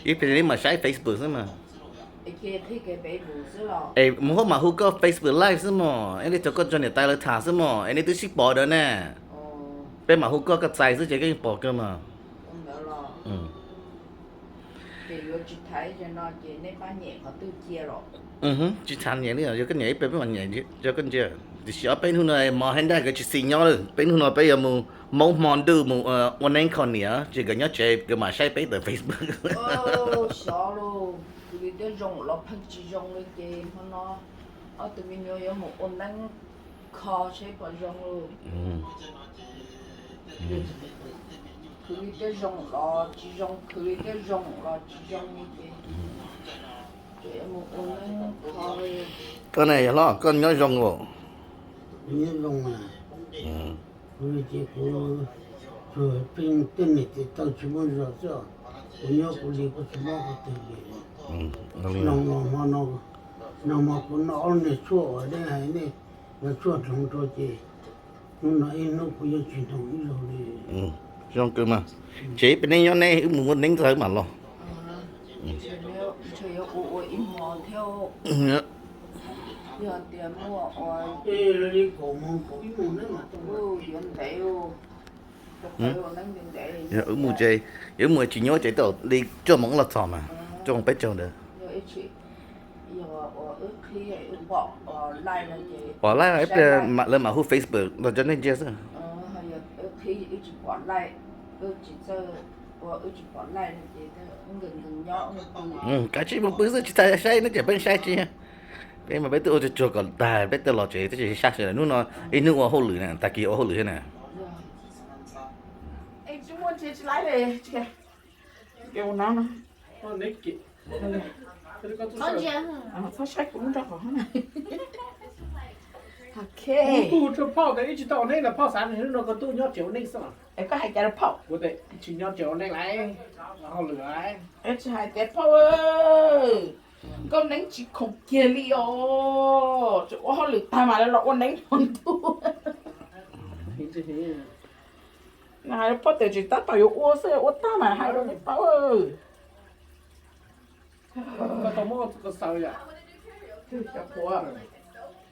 Ib pliag li mam saib Facebook xwb mas. Es mus huab mam hu koj Facebook Live xwb mog, es li thaum koj nrog niam tais lawv tham xwb mog, es nej twb sib pom dawd ne. Peb mam hu koj, koj txais xwb ces koj yeej pom kawg mas. Tsis tham nyiam li, yog koj nyiam ib pliag peb mam nyiam rau koj ntsia. Tiam sis ob peb hnub no mos hais nkauj nkawd tsis xis nyob lawm, peb hnub no peb yuav mus maub hmo ntuj mus ua neeb kho niam, ces nkawd nyob tsev nkawd mam saib peb tawm Facebook. Xyov los, kuv li tej zoo los pheej tsis zoo li ces hmo no ob tug me nyuam yuav mus ua neeb kho seb puas zoo lawm. Khwv li tej zoo los tsis zoo, khwv li tej zoo los tsis zoo li ces tseem yuav mus ua neeb kho li. Koj ne yog hlob, koj nyob zoo los? Nyob zoo mas. Kuv li ces kuv tsuas pheej tej niam tes taw tsis muaj zog xwb os. Kuv nyob kuv li kuv tsis mob kuv twg li. Nag hmo no, nag hmo kuv noj ob niag tshuaj uas nej hais, nej noj tshuaj dhloov rau ces hnub no ib hnub kuv yeej tsis dhloov ib zaug li. Zoo kawg mas. Ces peb neb nyob neb, wb mus ua neeb ntxawg mam los. Ntshe yuav ua ua ib hmo thiab. Yog tias muaj ua li kaum moos kaum ib moos neb mam tuaj, yuav ntev, ntev. Yog wb mus ces, yog wb mus tsis nyob ces twb li cuaj moos los txog mas, cuaj moos peb caug ntawd. Pom laij ib pliag lawv mam hu Facebook los rau nej ntsia xwb. Kav tsij mus pw xwb, tsis tas saib neb ces peb saib tsis. Peb mas peb twb ua tsuag tsuag kom tag peb thiaj los tsev, twb tsis sab sawv daws. Hnub no ib hnub ua hauj lwm na, tag kis ua hauj lwm thiab na. Tsis muaj ntsia tsis laib li. Txhob saib kuv lub nraub qaum. Kuv tuaj hu rau phauj tias wb tsis tau ua neeb no, phauj xav tias hnub no koj tuaj nyob tsev ua neeb xwb. Es koj hais cas rau phauj? Kuv tias tsis nyob tsev ua neeb lawm, ua hauj lwm lawm. Es tsis hais tias phauj, nkauj neeb tsis khoom kiag li os, tseem ua hauj lwm tag mas lawv los ua neeb hmo ntuj. Na hais rau phauj tias tsis tab tom yuav ua xwb, ua tag mas hais rau nej paub. Koj tau muab koj xaws yom? Cov qhuav,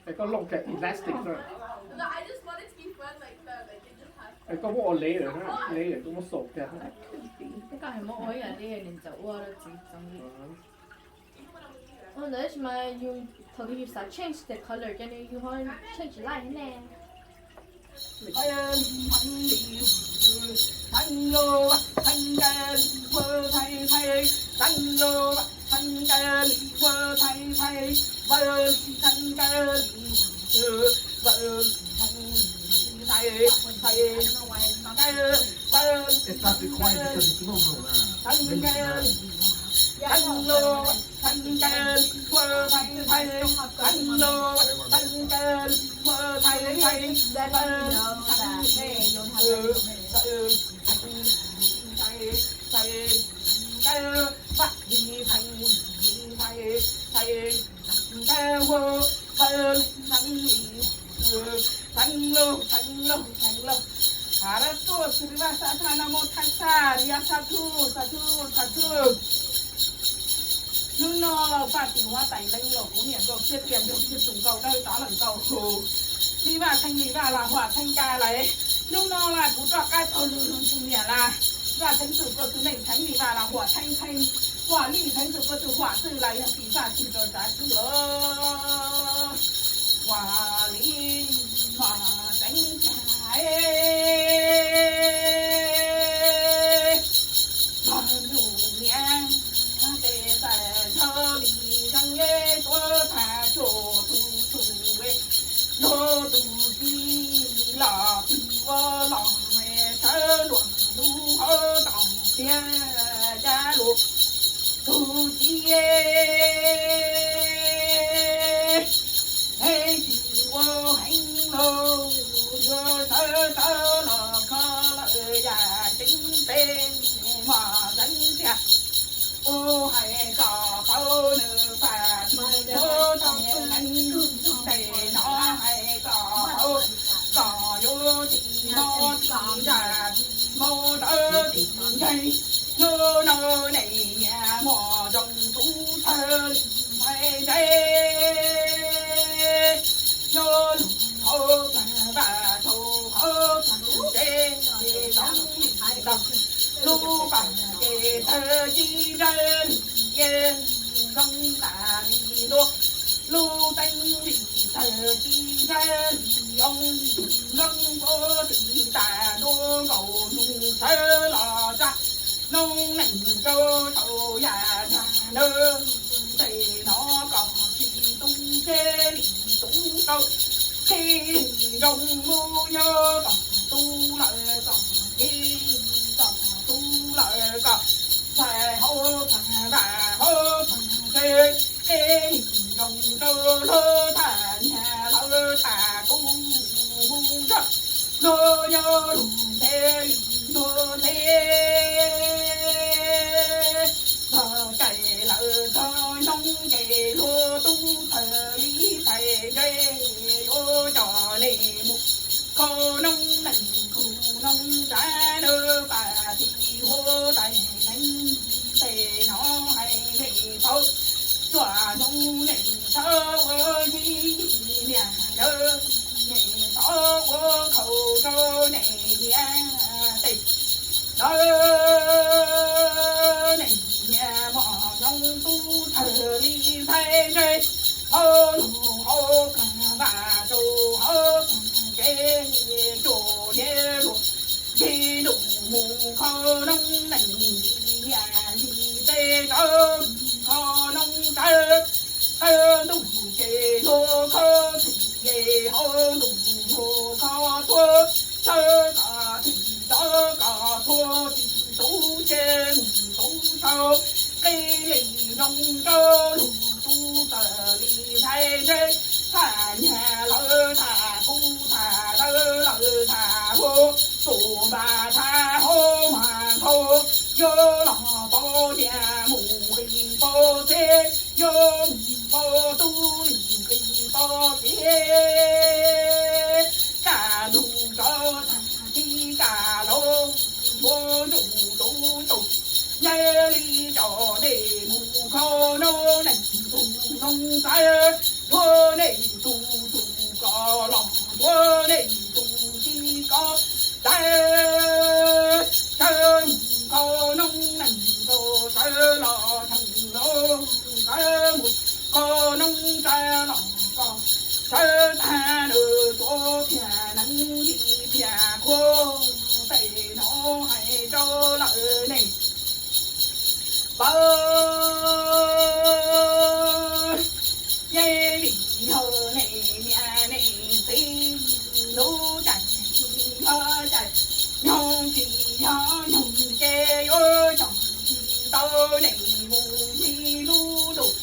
es koj looj kiag elastic na. Es koj muab ua layer na, layer koj muab xaws kiag. Ua ntawd tab sis mas yus thaum yus xav change the color cov no yus ho change light ne. It's not required because it's normal. Txheeb lauj, txheeb lauj, txheeb lauj. Hab tuaj xws li Vaj Xab Thaj no mus thaj xaj li yog xab thuj, xab thuj, xab thuj. Hnub no Vaj Tim Huab Tais Leeb los kuv niam nkaus siab tias nrog Tswv Tus Nkaus dawb tov lawm nkaus hu. Li Vaj Theeb Li Vaj los Huam Theeb Ka lawm. Hnub no los kuv rov qab taug lw tus niam lawm. Vaj Theeb Xwm Pua Tus Neej Theeb Li Vaj los Huam Theeb Theeb. Huam Li Theeb Xwm Pua Tus Huam Xwm los yog Tim Vaj Xwm rau Tsav Xwm. Huam Li Huam Theeb Ka, npog ntuj niam tes txais nrho li zeej tuav tag tsuj tsuj, nrog tus txiv los twb ua los sawv luag lub hauv tau tiag cas lus tus txiv es tsis ua heev lauj, yuav sawv sawv los kho lawm yam ceeb peb mos zeeb tiag. Ua hais kom paub nws faj tsis muab tau leej tes no hais kom paub kom yuav tsis mob tsis zam tsis Npau taws tim ntseeg, nyob no nej niam muaj zoo tub txawg li ntxhais ntse. Nyob lub hauv plag vaj rau hauv plag tsev, zoo li ntawd. Lub pam ces tawg ci ntsawg li yeeb, zoo tas li ntuj. Lub teeb li tawg ci ntsawg li yoov, zoo nkaus tsis tas ntuj nkaus nug sawv los tsa. Noob neej rau tau yam nrag nawb, tej no kom tsis tu tseg li tub tau. Txij li nroog mus nyob kom tu lawm kom txij, kom tu lawm kom ntxhais hauv plag vaj hauv plag tsev. Txij li nroog rau luag tham nyaj lawv tham kuv mus nrog luag nyob luag nthe li luag nthe. Txog caij lawm txog nyoog ces luag tub txawg li ntxhais ntse, yuav coj nej mus kho noob neej kho noob tsav, nws pab txiv huab tais neeg tej no hais nej paub. Txhua xyoo nej txhob ua yig niam lawv, nej txhob ua khaus rau nej niam tej ntawd. Nej niam muaj zoo tub txawg li ntxhais ntse, hauv lub hauv plag vaj rau hauv plag tsev, tsuas niaj luag ncig ntuj mus kho noob neej, ncig niaj ncig teb rau kho noob tsav. Tawg ntuj ces luag kho txhij, hauv ntuj luag kho tuag, sawv kom txhij sawv kom tuag, tsis tu tseg mus tu rau qib li nroog rau luag tub txawg li ntxhais ntse. Tham nyaj lawv tham kuv tham dawb lawv tham huv, tus npaj tham hauv mas nthau, yuav los pov tias mus nqis pov txeb, yuav mus pov tub li nqis pov txeb. Kaj ntug rov tag tib kaj los, npua ntsuj tus tub, yog li coj nej mus kho noob neej kho noob tsav, yuav nej tus tub kom los, yuav nej tus txiv kom tag. Sawv mus kho noob neej kho, sawv los tseem los, sawv mus kho noob tsav los kho, sawv tag nws tuav phiaj neeb li phiaj khuab, tej no hais rau lawm nej paub. Yog li yog nej niam nej txiv, lub caij tsis yog caij, nyoog tsis yog nyoog ces yuav coj tsis tau nej mus ncig lub ntuj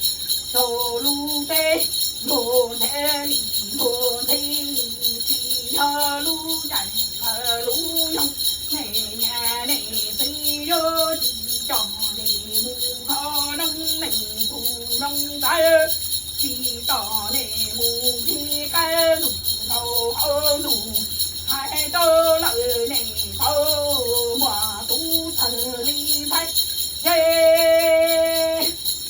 rau lub teb, luag nthe li luag nthe, tsis yog lub caij lub nyoog. Nej niam nej txiv yuav tsis coj nej mus kho noob neej kho noob tsav, tsis coj nej mus ncig qab ntuj rau hauv ntuj, hais rau lawm nej paub. Muaj tub txawg li ntxhais ntse,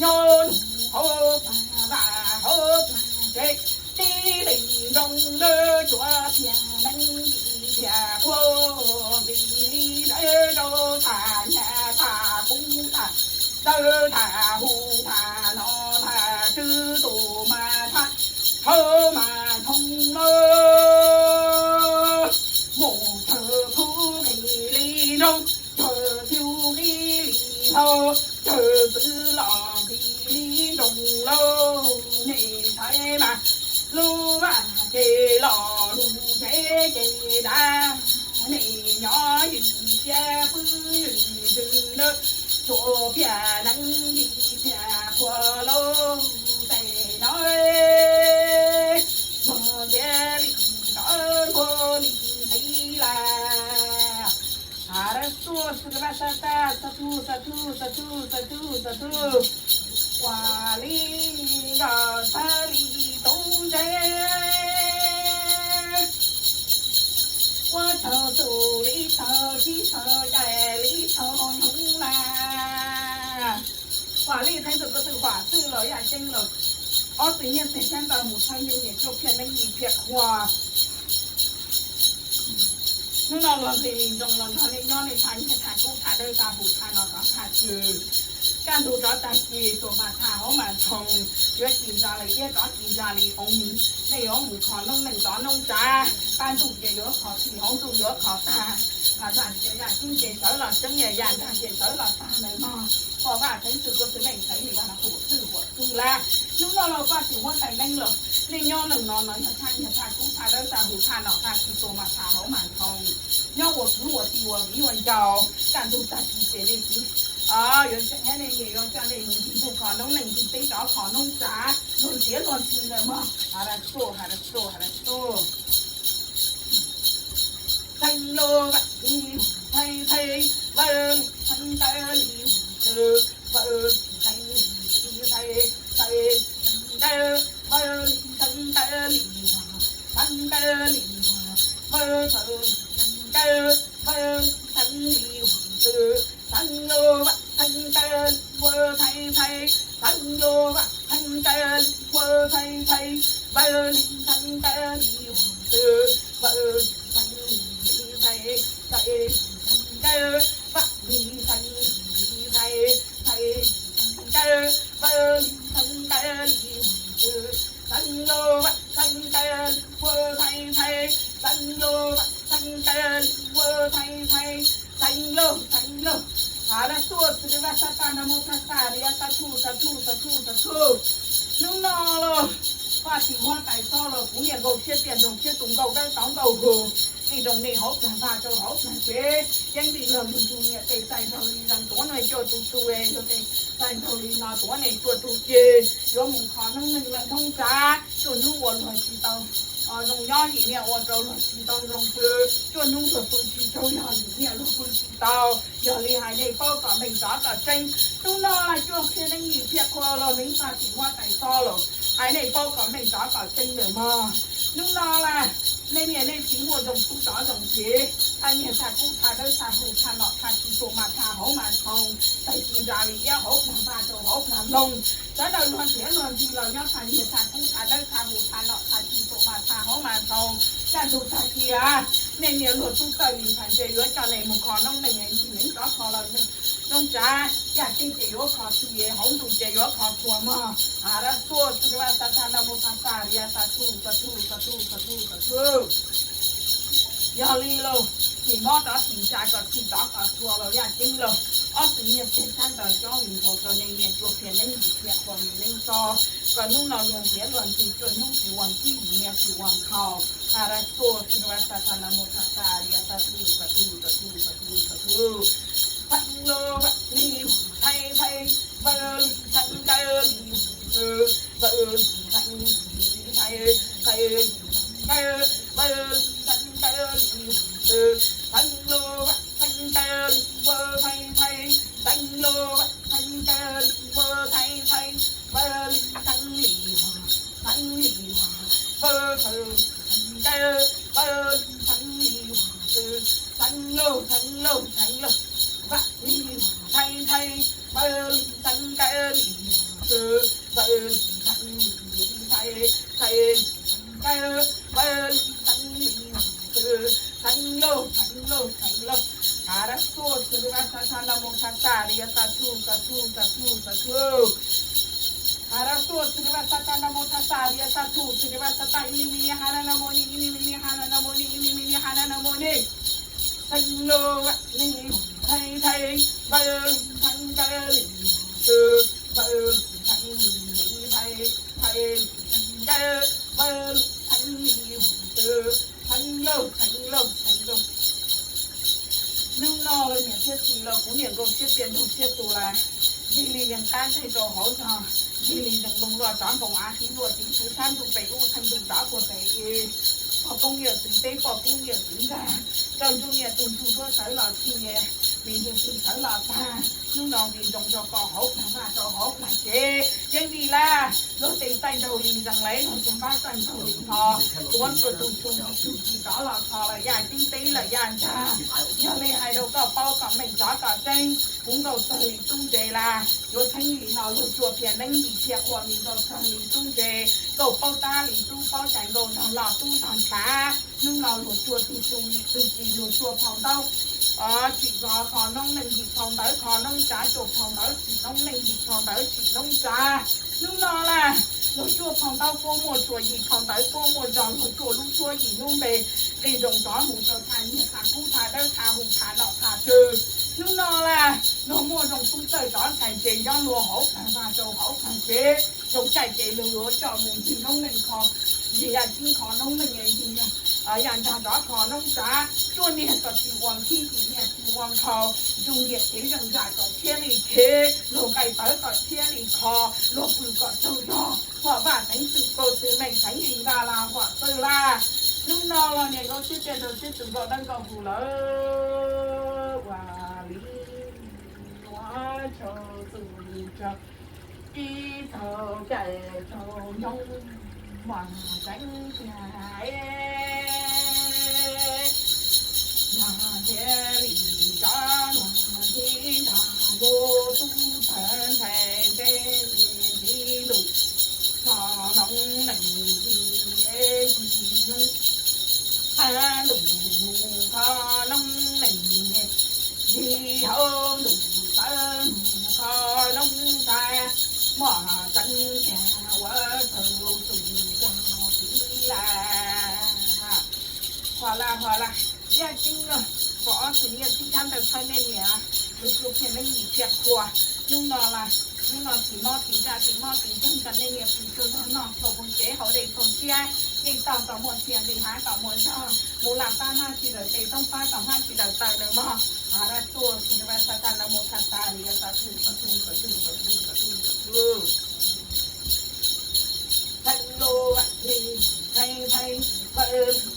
nyob lub hauv plag vaj hauv plag tsev, tib li nroo lawv tsuav phiaj neeb li phiaj khuab, nqis li ntawd rau tham nyaj tham kuv tham dawb tham huv tham no tham tswv tus mas tham hauv mas thoob lawm. Mus tawg kub nqis li nroo, tawg txiv nqis li hlau, tawg txwv los nqis li nroo lauj. Nej ntxhais mas lub vaj ces los lub tsev ces dav, nej nyob ywj siab pw ywj ntsws nawb, tsuav phiaj neeb li phiaj khuab lauj. Tej no luag nthe li tov luag li ntxhi lawm. Ab, xub xwb koj vaj sab tag, xa tu xa tu xa tu xa tu xa tu. Ua li nkoj txawg li tub ntse, ua tsaug tus li tsaug Tib sawv daws li sawv hauv nyob na. Huam li theej txwm ko txwm huam txwj los yaj ceeb los, ob txwm nyiaj txwm xyab ntawv mus txhawb ntuj niam tsuaj phiaj neeb yim phiaj qhua. Hnub no luag nqhis li nroo los nrog nej nyob, nej tham nyiaj tham kub tham dawb tham huv tham nom tham tshwm. Kaj ntug rov tag kis tuam mas tham hauv mas ntshoo, yuav ci ntsa li iab rov ci ntsa li oo, nej yuav mus kho noob neej rov noob tsav, pab ntuj ces yuav kho txhij hauv ntuj yuav kho tag. Tham zaj cia yaj ceeb ces sawv los tseeb, yaj yaj ntag ces sawv los tag ntawd mog. Poj Vaj Xeev Txwj Kuv Txwj Leej Xeev Lis Vaj Huam Txwj Huam Txwj Laj. Hnub no los Vaj Xeev Huab Tais Neeb los, nej nyob neej no no yog tham nyiaj tham kub tham dawb tham huv tham nom tham tshwm tuam mas tham hauv mas ntshoo, nyob ua kwv ua tij ua viv ua ncaus, kaj ntug tag kis ces nej txiv yuav tseem thiab nej niam yuav coj nej mus ncig ntug kho noob neej ncig teb rov kho noob tsav, luag ntiav luag ntxhi lawm mog. Has ra tuj, has ra tuj, has ra tuj. Xeev Laus Vaj Lis Thaiv Thaiv, Vaj Lis Thaiv Ntawv Lis Hu Tw, Vaj Lis Thaiv Lis Thaiv Thaiv Ntawv, Vaj Lis Thaiv Ntawv Lis Huam, Thaiv Ntawv Lis Huam, Vaj Lis Thaiv Ntawv, Vaj Lis Thaiv Lis Huam Tw, Xeev Laus Vaj Lis Thaiv Ntawv Lis Hu Thaiv Thaiv, Xeev Laus Vaj Lis Thaiv Ntawv Lis Hu Thaiv Thaiv, Vaj Lis Thaiv Ntawv Lis Huam Tw, Vaj Lis Thaiv Ntawv Lis Thaiv Thaiv Ntawv, Vaj Lis Thaiv Ntawv Lis Thaiv Thaiv Ntawv, Vaj Lis Thaiv Ntawv Lis Huam Tw, Xeev Laus Vaj Lis Thaiv Ntawv Lis Hu Thaiv Thaiv, Xeev Laus Vaj Lis Thaiv Ntawv Lis Hu Thaiv Thaiv, Xeev Laus, Xeev Laus. Has ra tuj, xws li Vaj Xab Tab Nab Mus Thas Xas Lis As Xas Thuj Xas Thuj Xas Thuj Xas Thuj. Hnub no los Vaj Xeev Huab Tais Xob los kuv niam nkaus siab tiaj nroog siab tus nkauj dawb tauv nkauj hus, nej nrog nej hauv plag vaj rau hauv plag tsev, ceeb li luag lug ntug niam tes txais nraug li zoo tuav nej cuaj tus tub, luag tes txais nraug li no tuav nej cuaj tus ceg, yuav mus kho noob neej lawm noob tsav, cuaj hnub ua luag tsis tau zoo nyob, yim niam ua rau luag tsis tau zoo pw, cuaj hnub luag pw tsis tau yog yim niam luag pw tsis tau. Yog li hais nej paub kom meej rov kom tseeb, hnub no los cuaj phiaj neeb yim phiaj qhua los neeb Vaj Xeev Huab Tais Xob los hais nej paub kom meej rov kom tseeb lawm mog. Hnub no los nej niam nej txiv muaj zoo kub rov zoo tsev, tham nyiaj tham kub tham dawb tham huv tham nom tham tshwm tuam mas tham hauv mas ntshoo, tag ci ntsa li iab hauv plag vaj rau hauv plag loog. Sawv daws luag ntiav luag ntxhi los nyob tham nyiaj tham kub tham dawb tham huv tham nom tham tshwm tuam mas tham hauv mas ntshoo. Kaj ntug tag kis nej niam luag tub txawj li ntxhais ntse yuav coj nej mus kho noob neej ncig neeb rov kho lawm noob tsav, yaj ceeb ces yuav kho txhij, hauv ntuj ces yuav kho txhua mog. Has ra tuj, xws li Vaj Xab Tab Nab Mus Thas Xas Lis As Xas Thuj Xas Thuj Xas Thuj Xas Thuj Xas Thuj. Yog li los txhim mob rov txhim ntsa kom txhim rov kom txhua los yaj ceeb los, ob tug nyiaj txiag xyab ntawv cob li nkaus rau nej niam cuaj phiaj neeb yim phiaj qhua li neeb tso, kom hnub no luag ntiav luag ntxhi cuaj hnub tsis ua ntxhib yim niam tsis ua nkhaus. Has ra tuj, xws li Vaj Xab Tab Nab Mus Thas Xas Lis As Xas Thuj Xas Thuj Xas Thuj Xas Thuj Xas Thuj. Xeev Laus Vaj Lis Thaiv Thaiv, Vaj Lis Thaiv Ntawv Lis Huam Tw, Vaj Lis Thaiv Ntawv Lis Thaiv Thaiv Ntawv, Vaj Lis Thaiv Ntawv Lis Huam Tw, Xeev Laus Vaj Lis Thaiv Ntawv Lis Huam Tw Thaiv Thaiv, Xeev Laus Vaj Lis Thaiv Ntawv Lis Huam Tw Thaiv Thaiv, Vaj Lis Thaiv Ntawv Lis Huam, Thaiv Ntawv Lis Huam, Vaj Lis Thaiv Ntawv, Vaj Lis Thaiv Ntawv Lis Huam Tw, Xeev Laus, Xeev Laus, Xeev Laus, Vaj Lis Thaiv Thaiv, Vaj Lis Thaiv Ntawv Lis Huam Tw, Vaj Lis Thaiv Ntawv Lis Thaiv Thaiv Ntawv, Vaj Lis Thaiv Ntawv Lis Huam Tw, Xeev Laus, Xeev Laus, Xeev Laus. Has ra tuj, xws li Vaj Xab Tab Nab Mus Thas Xas Lis As Xas Thuj Xas Thuj Xas Thuj Xas Thuj. Has ra tuj, xws li Vaj Xab Tab Nab Mus Thas Xas Lis As Xas Thuj, xws li Vaj Xab Tab, ib ni mi ni Has Nab Nab Mus Ni, ib ni mi ni Has Nab Nab Mus Ni, ib ni mi ni Has Nab Nab Mus Ni. Xeev Laus, Vaj Lis Thaiv Thaiv, Vaj Lis Thaiv Ntawv Lis Huam Tw, Vaj Lis Thaiv Ntawv Lis Huam Tw, Vaj Lis Thaiv Ntawv Lis Huam Tw, Xeev Laus, Xeev Laus, Xeev Laus. Hnub no los niam thiab txiv los kuv niam nkaus siab tiaj nraug siab tus lawm, ncig li yees qab ntseg rau hauv zog, ncig li zees npoo luaj rov npoo av, qhib luaj tim tswv sab ntuj pem ub, theej ntuj rov puag pem i, poj koob yawm txwv teb, poj koob yawm txwv ntag, rau ntsuj niam tug ntsuj duab sawv los txhij, Vim tus twg sawv los tag, hnub no vim nroos rau koj hauv plag vaj rau hauv plag tsev. Yeej vim laj luag tes txaij nraug li nrees lawm, luag caj npab txaij nraug li hno, tuav rua tug tsu, tug tsis rov los kho lawm yaj ceeb teb lawm yaj ntsag. Yog li hais rau koj paub kom meej tsov kom tseeb, kuv nkaus txawg li tub ntses laj, yuav txheeb li no luag tsuaj phiaj neeb yim phiaj qhua, nkaus txawg li tub ntses, nkaus paub tab li tub paub cai, nkaus nrog loj tub nrog ntshav. Hnub no luag tsuaj tug tsu, tug tsis luag tsuaj phau ntaub, tsis zov kho noob neej yim phau ntawv kho noob tsav, tsuaj phau ntawv tsis noob neej yim phau ntawv tsis noob tsav. Hnub no laj luag tsuaj phau ntaub puab muaj tsuaj yim phau ntawv puab muaj zog, luag tsuaj lub suab yim lub npe, nqis nroos rov mus rau tha nyiaj tha kub tha dawb tha huv tha nom tha tswv. Hnub no laj luag muaj zoo tub txawj rov ntshai ntse nyob luag hauv plag vaj rau hauv plag tsev. Zoo caij ces luag yuav coj mus ncig noob neej kho, ncig yaj ceeb kho noob neej, ncig yaj ntsag rov kho noob tsav, tsuaj niag kom tsis ua khib, tsuaj niag tsis ua nkhaus, ntsuj nyiaj kev zeej zaj kom tshiab li khev, luag nqaij tawv kom tshiab li kho, luag pw kom tsaug zog, huam vaj teev txwm kaus txwm meej teev li vaj laj huam txwj laj. Hnub no los niam nkauj siab cia nraug siab txwm nkaus dawb nkaus huv lawm, ua li ua tsaug txuj li tsaug, ib tsaug caij tsaug nyoog, mas tseeb tiag, mas thiaj li tso, mas thiaj nrog lub tub tawg ntxhais ntsej ntsig lus, kho noob neej yim yig, hab lus mus kho noob neej yig, hauv lus tawv mus kho noob tsav, mas tseeb tiag ua tsaug txuj tsaug laj. Hua laj hua laj, yaj ceeb laj, kom ob tug nyiaj txhib khab ntawd txhawb nej niam, lub tsuaj phiaj neeb yim phiaj qhua. Hnub no laj, hnub no tsis mob tsis ntsaj tsis mob tsis nkeeg rau nej niam pw tsuag zog noj txhua hmoov tsev haus dej txhua siab, yeej tau tau muaj txhia nqi hav tau muaj zog, mus laj pab hmab tsis daws tes, toob pab tau hmab tsis daws taw lawm mog. Hab tuaj tsis vaj xav tag no mus tag tas li xav tug xav tug xav tug xav tug xav tug xav tug. Theej lub vaj li, theej theej vaj,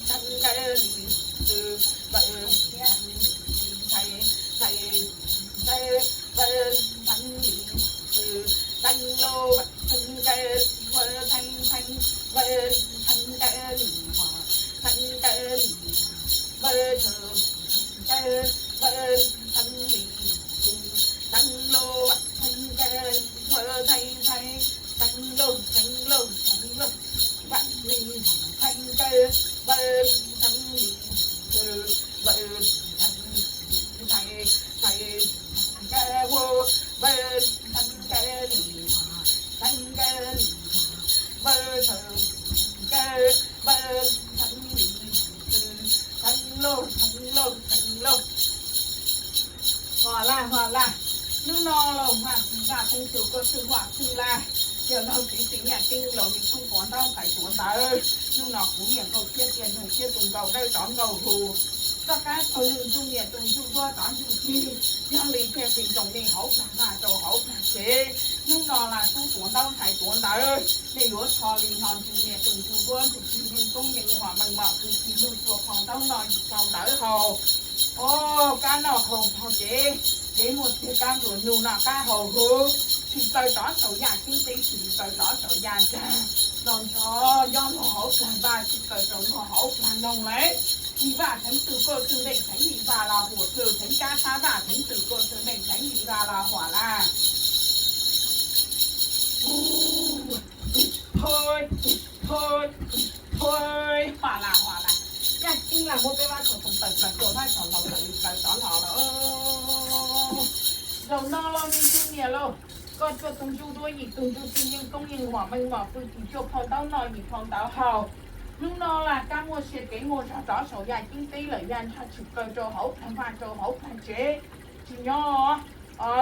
theej vaj li, vaj, theej theej vaj, vaj, theej li, theej lub vaj, theej vaj li, vaj, theej theej vaj, theej vaj li, vaj, theej vaj li, vaj, theej vaj, vaj, theej li, theej lub vaj, theej vaj li, vaj, theej theej, theej lub, theej lub, theej lub vaj li, theej vaj, vaj, theej li, vaj, theej li, theej, theej, vaj, theej li, theej li, vaj, theej, vaj, theej li, theej lub, theej lub, theej lub. Hua laj hua laj, hnub no los mas txiv Vaj Theeb Tug Kuaj Xwb Huam Xwb Laj, yog laug txiv txiv nyaj tij laug li tub tuav ntaub ntxhais tuav ntawv. Hnub no kuv niam nkauj siab tiaj nraug siab tu nkaus dawb rov nkaus huv, rov qab tau lwm ntsuj niam tus ntsuj duab rov ntsuj tij, yog li thiaj pib nroo nej hauv plag vaj rau hauv plag tsev. Hnub no los tub tuav ntaub ntxhais tuav ntawv, nej yuav rho li no ntsuj niam tus ntsuj duab ntsuj tij yeej koob yeej huam meej mom tus tsis lug tsuas phau ntaub noj yim phau ntawv haus. Os, kab noj haus phau tsev, tsev muaj txiag kab nplua nuj noj qab haus huv, tshwm plaws rov saum yaj ceeb teb, tshwm plaws rov saum yaj ntsag, los nrog nyob luag hauv plag vaj, tshwm plaws rau luag hauv plag noog lawm. Txiv Vaj Theeb Tug Kuaj Xwb Npej Theeb Li Vaj Laj Huam Xwb Theeb Kab Thab Vaj Theeb Tug Kuaj Xwm Npej Theeb Li Vaj Laj Huam Laj. Hoi, hoi, hoi, Huam Laj, Huam Laj. Yaj ceeb laj muab peb Vaj Thoj Toom tawm plaws rua Vaj Thoj Laus tawm li plaws rov los lawm. Zaum no los me ntsuj niam lauj, koj tsuaj tug ntsuj duab yim tug ntsuj tij yeej koob yeej huam meej mom pw tsis tsuaj phau ntaub noj yim phau ntawv haus. Hnub no laj kab muaj sia kev muaj zog rov saum yaj ceeb teb lawm, yaj ntsag tshwm plaws rau hauv plag vaj rau hauv plag tsev. Tsis nyob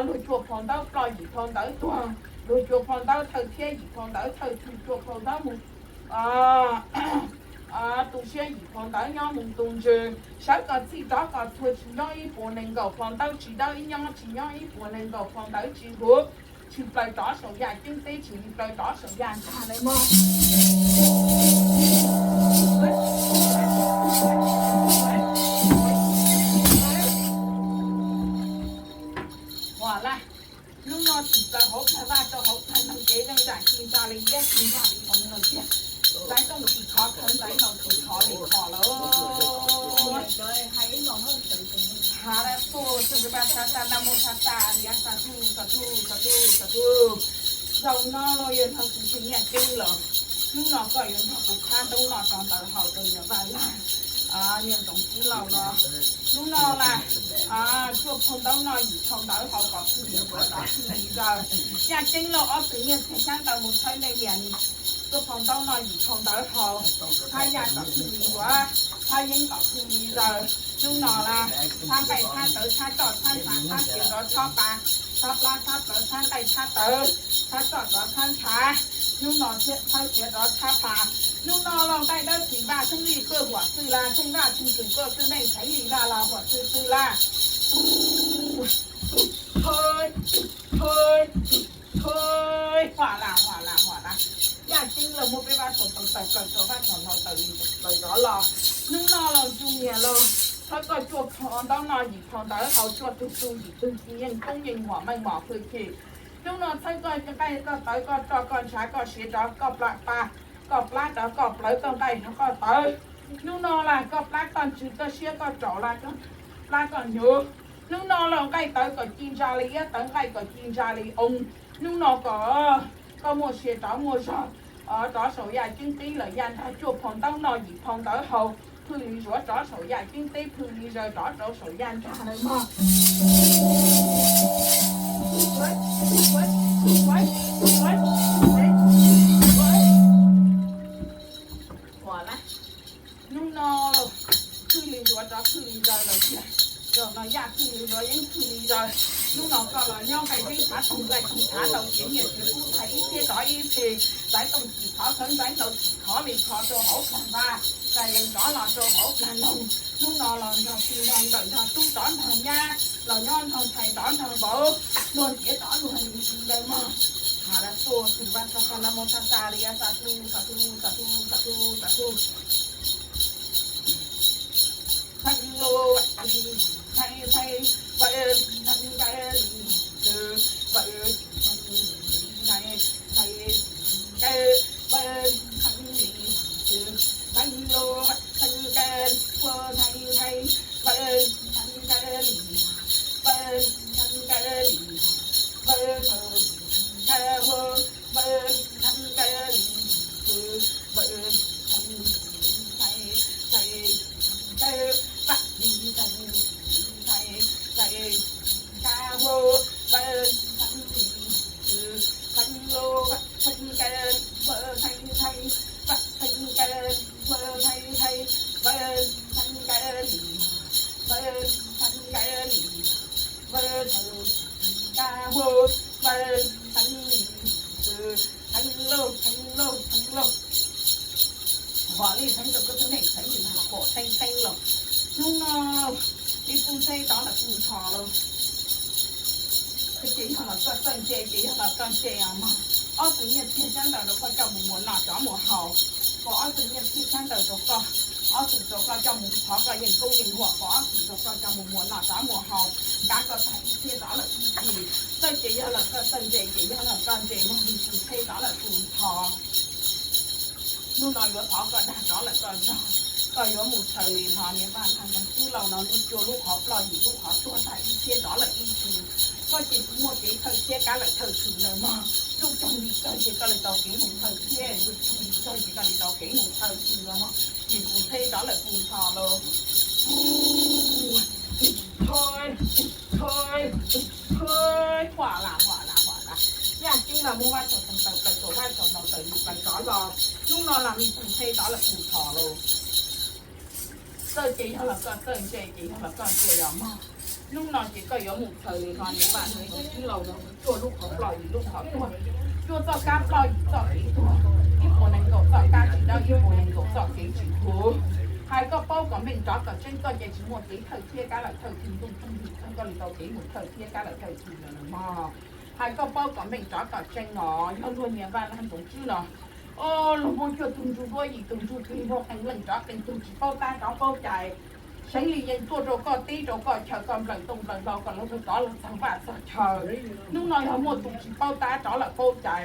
luag tsuaj phau ntaub ploj yim phau ntawv tuag, luag tsuaj phau ntaub thawj thiab yim phau ntawv thawj, tsuaj phau ntaub mus tu siab yim phau ntawv nyob mus tu ntsws. Sawv kom txhij rov kom txhua, tsis nyob ib puas nees nkaum phau ntaub tsis dawb, ib nyob tsis nyob ib puas nees nkaum phau ntawv tsis huv. Tshwm plaws rov saum yaj ceeb teb, tshwm plaws rov saum yaj ntsag lawm mog. Ntxaiv Tooj tsis khov khawv, Ntxaiv Ntaus tsis khov li khov lawm. Has da tuj, xib ntsws vaj tshab xaj, naj mub tshab xaj, liab xab thuj, xab thuj, xab thuj, xab thuj. Zaum no los yog nrog kuv tus Nyiaj Ceeb lawm. Hnub no koj yuav nrog kuv phab ntaub noj rau ntawv haus rau niam Vaj Laj, niag Ntxoov Tswb Lauj no. Hnub no las, cuaj phau ntaub noj yim phau ntawv haus kom phwj lis zuav rov phwj lis zaws. Yaj Ceeb Lauj ob tug nyiaj txiag xyab ntawv mus tshawb nej niam, cuaj phau ntaub noj yim phau ntawv haus, txhab yaj kom phwj lis zuav, txhab yeeb kom phwj lis zaws. Hnub no las, txhab nqaij txhab tawv txhab coj txhab ntshav txhab siav rov txhob pa, txhab plab txhab plawv txhab nqaij txhab tawv, txhab coj rov txhab ntshav. Hnub no txhab siav rov txhab pa. Hnub no los nqaij dawb tsis vaj theej lij koj huam xwb las, theej vaj theej twm koj xwb neej theej lij vaj los huam xwb xwb las. Huam las, huam las, huam las. Yaj Ceeb Lauj muab peb vaj tsaus taws taws plaws rau vaj tsaus hlau taws li plaws rov los. Hnub no los ntsug niam lauj, txhawb koj cuaj phau ntaub noj yim phau ntawv haus, cuaj tug txuj yim tug ci, yeej koob yeej huam meej mom hwj chim. Hnub no txhawb koj nqaij koj tawv koj roj koj ntshav koj siav rov koj plab pa, koj plab rov koj plawv koj nqaij rov koj tawv. Hnub no las koj plab koj ntsws koj siab koj tsaus las koj plab koj hnyuv. Hnub no los nqaij tawv kom ci ntsa li iab tawv nqaij kom ci ntsa li oo. Hnub no kom koj muaj sia rov muaj zog rov saum yaj ceeb teb lawm, yaj nrag cuaj phau ntaub noj yim phau ntawv haus, phwj lis zuav rov saum yaj ceeb teb, phwj lis zaws rov rau saum yaj nrag lawm mog. Huam las, hnub no phwj lis zuav rov phwj lis zaws lawm tiag. Zaum no yaj phwj lis zuav yeeb phwj lis zaws. Hnub no koj los nyob nqaij yeeb txhav toog nqaij toog txhav tau kev nyiaj kev kub txhais ib txhiab rov ib txhis. Ntxaiv Tooj tsis khov khawv, Ntxaiv Ntaus tsis khov li khov rau hauv plag npab, txais lees rov los rau hauv plag loog. Hnub no los nrog txiv nrog nkawm nrog tub rov nrog nyab, los nyob nrog ntxhais rov nrog vauv, luag ntiav rov luag li li lawm mog. Has da tuj, xib ntsws vaj tshab xaj, naj mub tshab xaj, liab xab thuj, xab thuj, xab thuj, xab thuj, xab thuj. Theej lub, theej theej, vawm theej nkawd li, vawm theej nkawd, vawm theej li, theej lub, theej nkawd, vawm theej theej, vawm theej nkawd li, vawm theej nkawd li, vawm theej nkawd, vawm theej nkawd li, vawm theej nkawd, vawm theej nkawd, vaj li theej nkawd, vawm theej nkawd, vawm theej lub, vawm theej nkawd, vawm theej theej, vawm theej nkawd, vawm theej theej, vawm theej nkawd li, vawm theej nkawd li, vawm theej nkawd, vawm theej li, theej lub, theej lub, theej lub. Huam li theej rau koj tus neej theej li mas pom teeb teeb los. Hnub no li pub ntxheb rov los pub ntxhov los. Ces yog los koj txawj ntse, ces yog los koj ntse os mog. Ob tug nyiaj txiag xyab ntawv rau koj coj mus muas noj rov muas haus, pom ob tug nyiaj txiag xyab ntawv rau koj, ob tug rau koj coj mus thov koj yeej koob yeej huam, pom ob tug rau koj coj mus muas noj rov muas haus, kav koj tag ib txhiab rov lawm ib txhis. Txawj ces yog los koj txawj ntse, ces yog los koj ntse mog, li pub ntxheb rov lawm pub ntxhov. Hnub no yuav thov koj dag rov lawm koj zog, koj yuav mus txhaws li hlo niam Vaj Laj Ntxoov Tswb Lauj no, nws cua lub qhov ploj yim lub qhov tuag tag ib txhiab rov lawm ib txhis. Koj ces tsis muaj kev thawj thiab kav lawm thawj thwm lawm mog. Lub roog li kawg ces koj li tau kev mus thawj thiab, lub roog li kawg ces koj li tau kev mus thawj thwm los mog. Ces pub ntxheb rov lawm pub ntxhov los. Huam las, huam las, huam las. Yaj ceeb los muab vaj tsaus taws plaws, tsaus vaj tsaus hlau taws li plaws rov los. Hnub no los li pub ntxheb rov lawm pub ntxhov los. Txawj ces yog los koj txawj, ntse ces yog los koj ntse os mog. Hnub no ces koj yuav mus txhaws li hlo niam Vaj Laj Ntxoov Tswb Lauj no, cua lub qhov ploj yim lub qhov tuag, cua txoj kab ploj yim txoj kev tuag, ib puas nees nkaum txoj kab tsis dawb, ib puas nees nkaum txoj kev tsis huv. Hais koj paub kom meej rov kom tseeb, koj ces tsis muaj kev thawj thiab kav lawm thawj thwm, ntuj roog li kawg koj li tau kev mus thawj thiab kav lawm thawj thwm lawm mog. Hais koj paub kom meej rov kom tseeb os, yog luag niam Vaj Laj Ntxoov Tswb no, o, luag muab cuaj tug ntsuj duab yim tug ntsuj plig muab qee leej rov qee tug, tsis paub tab rov paub cai. Seev li yeej tuaj rau koj teb rau koj chaw, koj nplawm tooj nplawm hlau kom luag rov los txog vaj txog chaw. Hnub no yog muaj tus tsis paub tab rov lawm paub cai,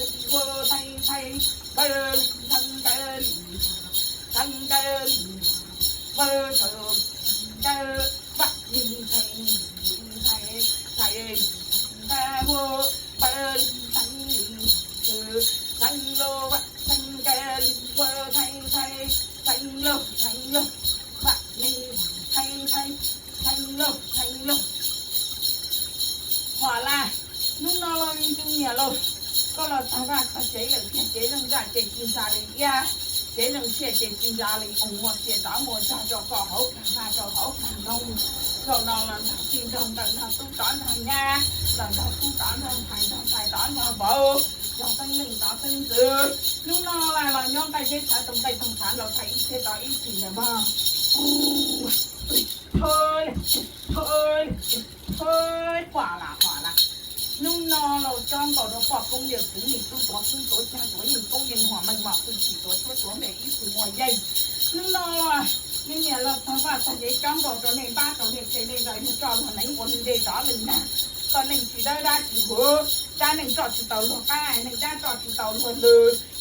li hu thaiv thaiv, npawg li thaiv npawg li, thaiv npawg li, npawg thaiv npawg, vaj li thaiv li thaiv, thaiv li thaiv npawg hu, npawg li thaiv li, thaiv lauj vaj thaiv npawg li hu thaiv thaiv, thaiv lauj thaiv lauj, vaj li thaiv thaiv, thaiv lauj thaiv lauj. Huam Laj, hnub no los me ntxwg niam lauj, koj los tag vaj tag tsev lawm tiag, cev zeej zaj ces tsis ntsa li iab, cev zeej tsiaj ces tsis ntsa li oo, muaj sia tov muaj tsog rau koj hauv plag vaj rau hauv plag nroog. Zaum no los nrog txij nrog nkawm, nrog tub tov nrog nyab, los nrog tub tov nrog ntxhais, nrog ntxhais tov nrog vauv, nrog xeeb leej tov xeeb ntxwv. Hnub no los nyob nqaij zeb tshav toog nqaij toog tshav laus, thaiv ib txhiab tov ib txhis lawm mog. Huam Laj, Huam Laj, hnub no los cob nkaus rau poj koob yawm txwv, me tub tuav xeeb tuav cag, tuav yeej koob yeej huam, meej mom txwj chim, tuav tshuab tuav npe ib txwm muaj yeej. Hnub no los me niam los tag vaj tag tsev, cob nkaus rau nej npab rau nej tse, nej zaj yug roj luag neev ua lwg dej rov lwg nag. Koj neej tsis dawb dab tsis huv, dab neej roj tsis tau luag qab, neej dab roj tsis tau luag lw.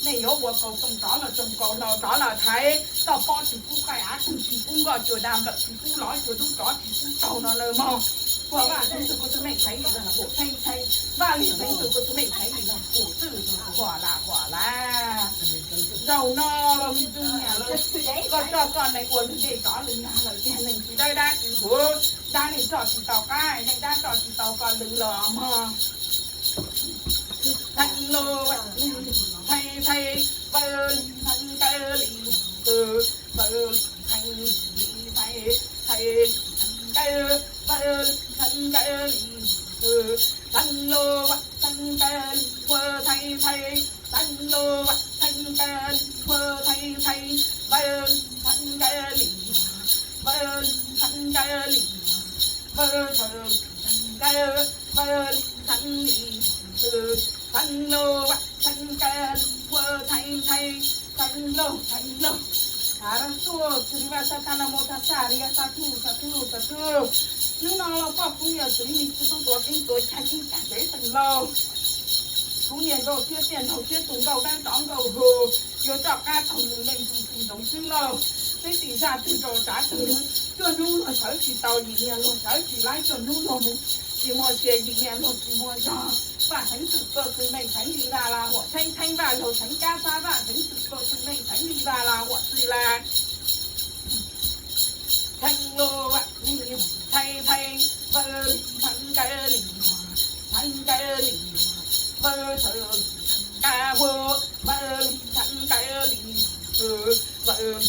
Nej yuav ua kaus tooj rov los tsoo, kaus hlau rov los thaiv, toj pob tsis pub qaij, av tsuag tsis pub nkoj, cua dab nplawm tsis pub lov, cua dub rov tsis pub taug no na mog. Ua Vaj Xeeb Txwj kua txwg meej thaiv li los pum thaiv thaiv, Vaj Lig Xeeb Txwj kua txwg meej thaiv li los pum twj, Huam Laj, Huam Laj. Zaum no los me ntxwg niam lauj, koj coj koj neej ua lwg dej rov lwg nag lawm tiag, neej tsis dawb dab tsis huv, dab neej roj tsis tau qab, neej dab roj tsis tau koj lw los mog. Thaiv lauj, thaiv thaiv, npawg li thaiv npawg li, npawg li thaiv li thaiv, thaiv li thaiv npawg, npawg li thaiv npawg li, thaiv lauj, thaiv npawg li, hu thaiv thaiv, thaiv lauj, thaiv npawg li, hu thaiv thaiv, npawg li thaiv npawg li, npawg li thaiv npawg li, npawg thaiv npawg, npawg li thaiv li, thaiv lauj, thaiv npawg li, hu thaiv thaiv, thaiv lauj, thaiv lauj. Ab, tuaj txug li Vaj Xab Thas Nas Mos Thas Xas Lis Yas Xas Thus Xas Thus Xas Thus. Hnub no los poj koob yawm txwv, me tub tuav xeeb tuav cag, yeej cag tsev teem lauj. Kuv niam nkauj thiab tiaj nraug thiab tus nkauj dawb tov nkauj hus, yuav roj qab taug lw leej tug tsis ntsoov xwb lauj. Peb tim zaj twg rau tsav twg, cuaj hnub luag sawv tsis tau, yim niag luag sawv tsis laib, cuaj hnub luag mus tsis muaj sia, yim niag luag tsis muaj zog. Vaj Xeeb Txwj kua txwg meej thaiv li Vaj Laj Huam Tsheeb Tsheeb, Vaj Laug Xeeb Kab Xab, Vaj Xeeb Txwj kua txwg meej thaiv li Vaj Laj Huam Txwj Laj. Thaiv lauj, thaiv thaiv, npawg li thaiv npawg li, thaiv npawg li, npawg li thaiv npawg, npawg li thaiv npawg li, npawg li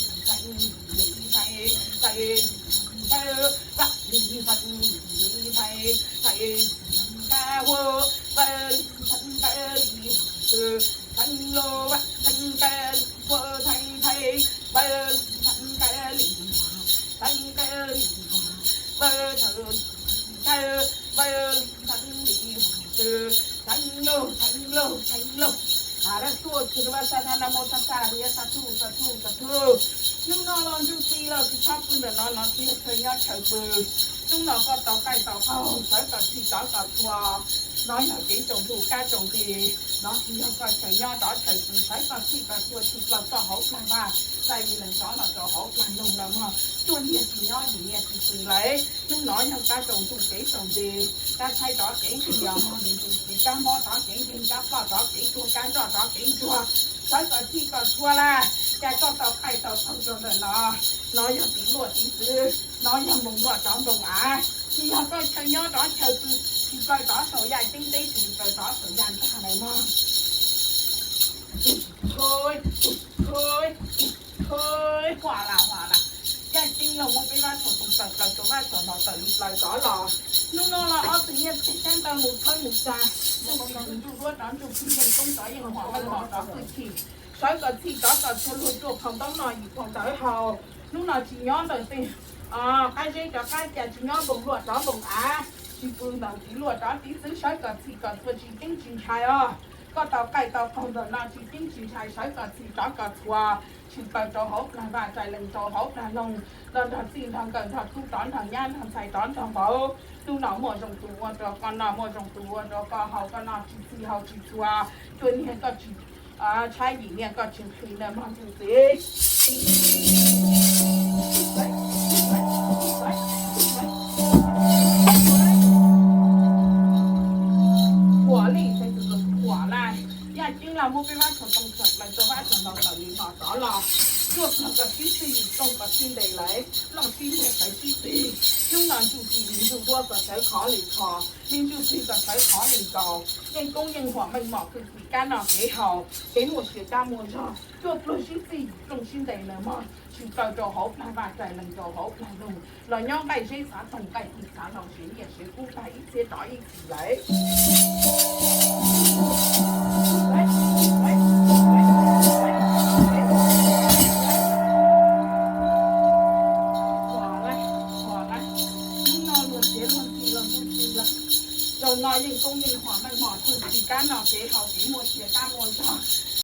thaiv li thaiv, thaiv npawg, npawg li thaiv li thaiv, thaiv npawg, npawg li thaiv npawg li, thaiv lauj, thaiv npawg li, hu thaiv thaiv, npawg li thaiv npawg li, thaiv npawg li, npawg thaiv npawg, npawg li thaiv li, thaiv lauj, thaiv lauj, thaiv lauj. Ab, tuaj txug li Vaj Xab Thas Nas Mos Thas Xas Lis Yas Xas Thus Xas Thus Xas Thus. Hnub no los ntsuj ci los tsis tshua pw ntawm no, no tsis yog chaw nyob chaw pw. Hnub no koj tau qaij tau qaug, sawv kom txhij sawv kom txhua. No yog kev tsaus ntuj kab tsaus nqi, no tsis yog koj chaw nyob rov chaw pw, sawv kom txhij kom txhua, tsis plaws koj hauv plag vaj, txais yim leeg rov los rau hauv plag nroog lawm mog. Cuaj niag tsis nyob, yim niag tsis pw lawm. Hnub no yog kab tsaus ntuj kev tsaus nqi, kab tshaib rov kev nqi os mog, me ntxwg kab mob rov kev nkeeg, kab ploj rov kev tuag, kab nroj rov kev ntsuag, sawv kom txhij kom txhua lawm. Cas koj tau qaij tau qaug rau ntawm no, no yog tiv luaj tiv txwv, no yog npoo luaj rov npoo av, tsis yog koj chaw nyob rov chaw pw, tsis plaws rov saum yaj ceeb teb, tsis plaws rov saum yaj nrag lawm mog. Huam las huam las, yaj ceeb los muab peb Vajtswv txhoov tawm plaws rau Vajtswv hnav tawm li plaws rov los. Hnub no los ob tug nyiaj txiag xyab ntawv mus thawb mus tsa, tus ntsuj duab rov ntsuj plig, yeej koob rov yeej huam, meej mom rov hwj chim, sawv kom txhij rov kom txhua, luag ruaj phau ntaub no yim phau ntawv haus. Hnub no tsis nyob ntawm tej qab zeb rov qab, cas tsis nyob npoo luaj rov npoo av, tsis pw ntawm tiv luaj rov tiv txwv, sawv kom txhij kom txhua, tsis ceeb tsis ntshai os. Koj tau qaij tau qaug ntawm no tsis ceeb tsis ntshai, sawv kom txhij rov kom txhua, tsis plaws rau hauv plag vaj, rais lees rau hauv plag loog, nrog nrog txij nrog nkawm, nrog tub rov nrog nyab, nrog ntxhais rov nrog vauv. Hnub no muaj zoo tus ua rau koj noj, muaj zoo tus ua rau koj haus, koj noj tsis txhij haus tsis txhua, cuaj niag koj tsis tshaib, yim niag koj tsis nqhis na mog tus txiv. Huam li, huam lawm. Yaj ceeb los muab peb Vajtswv txhoov tawm plaws rau Vajtswv hnav tawm li no rov los. Ruaj kawg kom sib txhij, yim toog kom sib ntes lawm, loj sib luag sawv sib txig. Hnub no ntsuj plig li ntsuj duab kom sawv khov li khov, li ntsuj plig kom sawv khov li nkaus. Yeej koob yeej huam, meej mom hwj chim, kab noj kev haus, kev muaj sia kab muaj zog, ruaj pluag sib txhij, yim toog sib ntes lawm mog. Tsis plaws rau hauv plag vaj, rais lees rau hauv plag loog, los nyob nqaij zeb xav toog, nqaij twg xav laus, siav nyiaj siav kub, tag ib txhiab rov ib txhis lawm. Huam lawm, huam lawm. Hnub no luag txiav luag txim los ntsuj plig lawm. Zaum no yeej koob yeej huam, meej mom hwj chim, kab noj kev haus, kev muaj sia kab muaj zog.